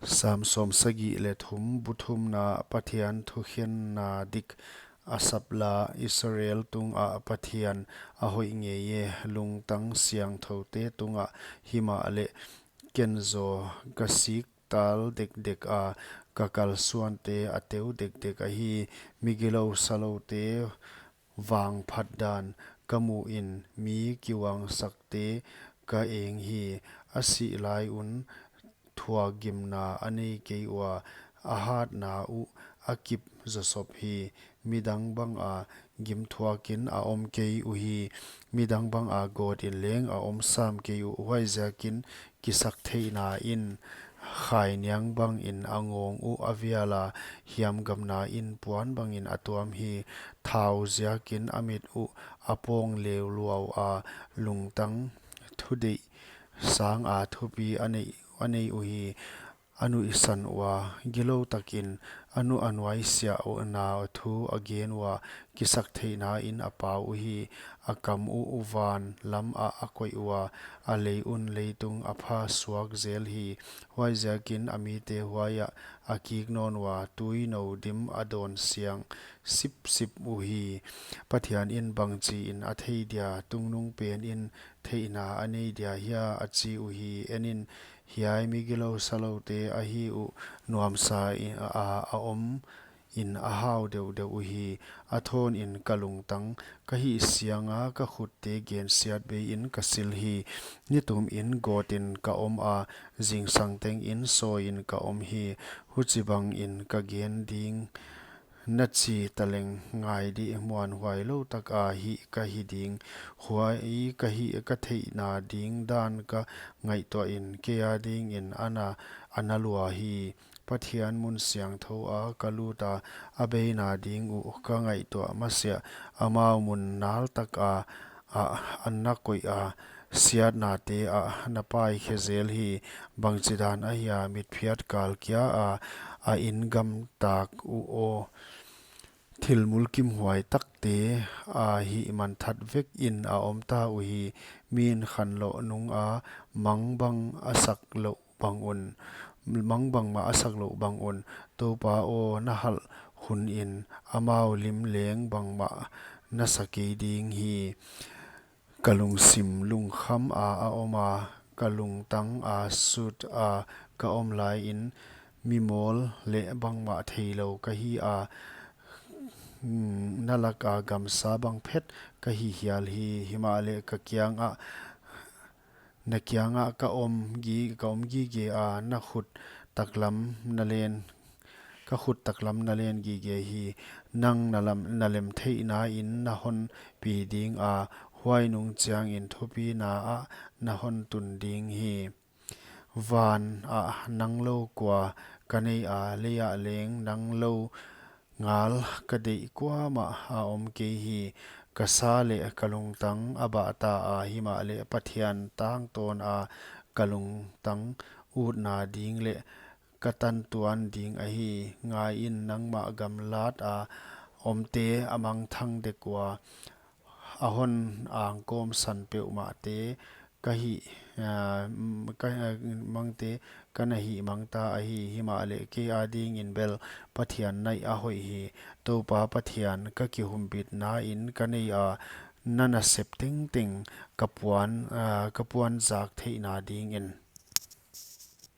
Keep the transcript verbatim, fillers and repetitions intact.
Sam sawmsagih leh thum. Bu thumna. Pathian thukhenna dik. Asaph la. Israel tungah Pathian a hoih ngei e, lungtang siangthoute tungah. Himahleh ken zaw ka sik tal dekdek a, ka kalsuante a teu dekdek ahi. Migilou saloute vangphat dan ka muhin, mi kiuangsakte ka eng hi. A sih lai un thuakgimna a nei kei ua, a hatna uh a kip zawsop hi. Midang banga gimthuakin a om kei uhi, midang banga gawtin leng a om sam kei uh. Huaiziakin kisaktheihna in khainiang bangin a ngawng uh a vial a, hiamgamna in puan bangin a tuam hi. Thau ziakin a mit uh a pawng leuluau a, lungtang thudeih sanga thupi a nei, a nei uhi. A nuihsan ua, gilou takin a nu a nuaisiahna thu a gen ua, kisaktheihna in a pau uhi. A kam uh van lamah a koih ua, a lei un leitung a pha suak zel hi. Huaiziakin a mite huaiah a kik nawn ua, tuinou dim a dawn siang sipsip uhi. Pathian in bangchiin a thei dia, tungnungpen in theihna a nei dia hia, a chi uhi. En in, hiai migilou saloute ahi uh, nuamsa in a, a om in a hau deuhdeuh uhi. A thawnin ka lungtang ka hih sianga, ka khutte gensiat beiin ka sil hi. Nitumin gawtin ka om a, zingsang tengin sawiin ka om hi. Huchibangin ka gen ding na chi taleng, ngai di, muanhuai lou taka hih ka hi ding. Huai ka hih ka theihna ding dan ka ngaihtuahin, kei adingin a na, a na lua hi. Pathian mun siangthou a ka lut a, a beina ding uh ka ngaihtuah masiah, amau mun nal taka, ah, a na koih a, siatnate ah na paikhe zel hi. Bangchidan ahia mitphiat kal kia a, a in gamtak uh aw. Thil mulkimhuai takte a hih manthat vekin a omta uhi. Min khanloh nunga mangbang a sak loh bang un, mangbang mah a sak loh bang un, Toupa aw, na halh hunin amau lim leng bangmah na sa kei ding hi. Ka lungsim lungkham a a om a, ka lungtang a sut a ka om laiin, mimawl leh bangmah theilou ka hi a, hmm, na laka gamsa bang phet ka hi hial hi. Himahleh ka kiangah, na kiangah ka om gi-, ka om gige a, na khut taklam na len, ka khut taklam na len gige hi. Nang na lam, na lemtheihna in na hon pi ding a, huai nung chiangin thupina ah na hon tun ding hi. Van ah nang lou kua ka nei a, lei ah leng nang lou ngal ka deih kuamah a om kei hi. Ka sa leh ka lungtang a bah ta a, himahleh Pathian tangtawn a ka lungtang utna ding leh ka tantuan ding ahi. Ngaiin, nangmah gamlat a omte a mangthang dek ua, a hon angkawm san peuhmahte ka hih, ah, mm, ka, ah, mangte ka na hihmang ta ahi. Himahleh kei adingin bel Pathian naih a hoih hi. Toupa Pathian, ka kihumbitna in ka nei a, na nasep tengteng ka puan, ah, ka puanzak theihna dingin.